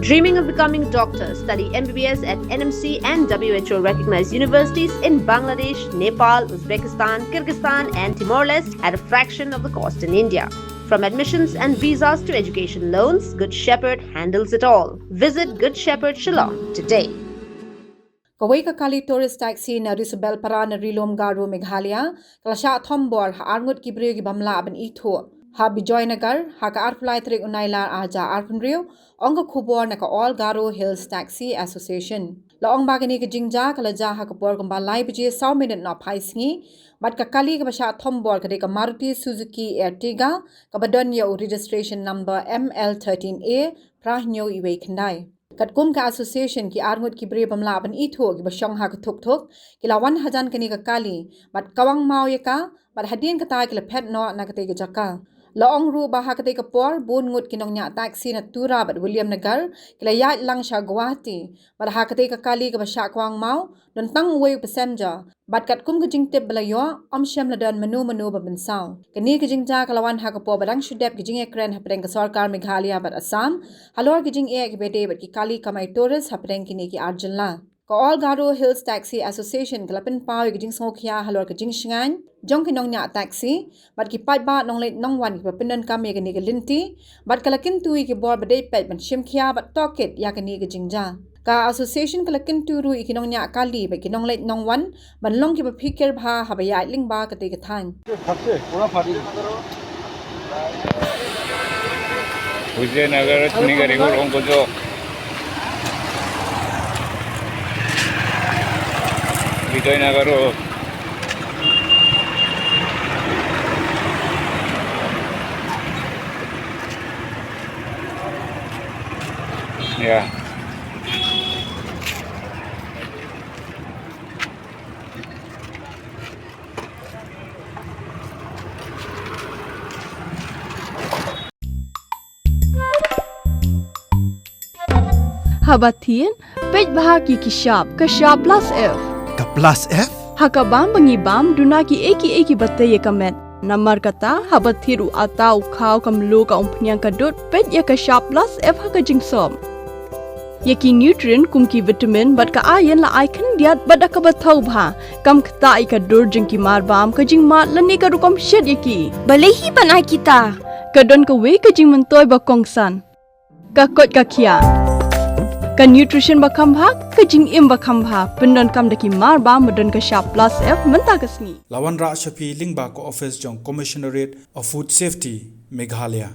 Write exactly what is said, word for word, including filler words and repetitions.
Dreaming of becoming a doctor? Study M B B S at N M C and W H O recognized universities in Bangladesh, Nepal, Uzbekistan, Kyrgyzstan, and Timor Leste at a fraction of the cost in India. From admissions and visas to education loans, Good Shepherd handles it all. Visit Good Shepherd Shillong today. Kawei ka kali tourist taxi na Risubelpara na Ri-lum Garo, Meghalaya, ka la shah thombor ha arngut ki briew ki bym lah ban ithuh ha Bijoynagar ha ka arphew lai tarik u Nailar arhajar arphew hynriew, ong ka khubor na ka All Garo Hills Taxi Association. La ong ba kane ka jingjia ka la jia ha ka por kumba lai baje saw minit nohphai sngi, bad ka kali kaba shah thombor ka dei ka Maruti Suzuki Ertiga, kaba don ïa u registration number M L thirteen A phra hynñiew wei khyndai. Katkum ka association, ki arngut ki briew bym lah ban ithuh kiba shong ha ka thuk-thuk ki la wan hajan kane ka kali bad kawang maw ïa ka, bad hadien kata ki la phet noh na katei ka jaka. La ong ruh ba ha katei ka por bun ngut ki nongñiah taxi na Tura bad Williamnagar ki la ïaid lang sha Guwahati, bad ha katei ka kali kaba shah kawang maw don tang uwei u passenger, bad katkum ka jingtip ba la ïoh, ym shym la don mano mano ba mynsaw. Kane ka jingjia ka la wan ha ka por ba dang shu dep ki jingïakren hapdeng ka sorkar Meghalaya bad Assam halor ki jingeh kiba dei bad ki kali kamai tourist hapdeng kine ki ar jylla. Ka All Garo Hills Taxi Association ka la pynpaw ïa ka jingsngewkhia halor ka jingshngaiñ jong ki nongñiah taxi bad ki paidbah nongleit nongwan kiba pyndonkam ïa kane ka lynti, bad ka la kyntu ïa ki bor ba dei peit ban shim khia bad tohkit ïa kane ka jingjia. Ka association ka la kyntu ruh ïa ki nongñiah kali bad ki nongleit nongwan ban long kiba phikir bha haba ïaid lyngba katei ka thaiñ. Vijaynagar, Chinigarigor, Ongkojo. Vijaynagar. Ya. Haba thied, peit bha ki ki shap, ka shap plus F. Ka plus F? Ha ka bam ba ngi bam, duna ki ei ki ei kiba tei ïa ka met. Namar kata, haba thied u atta u khaw ka mluh ka umphniang ka dud, peit ïa ka shap plus F ha ka jingsop. Ïa ki nutrient kum ki vitamin bad ka iron la ai khyndiat bad da kaba thaw bha. Kam ktah ïa ka dur jong ki marbam, ka jingmad lane ka rukom shet ïa ki. Balei hi ban ai kita? Ka don kawei ka jingmyntoi ba kongsan. Ka koit ka khiah. Ka nutrition ba kham bha, ka jingim ba kham bha. Pyndonkam da ki marbam ba don ka shap plus F mynta ka sngi. La wanrah sha phi lyngba ka office jong Commissionerate of Food Safety, Meghalaya.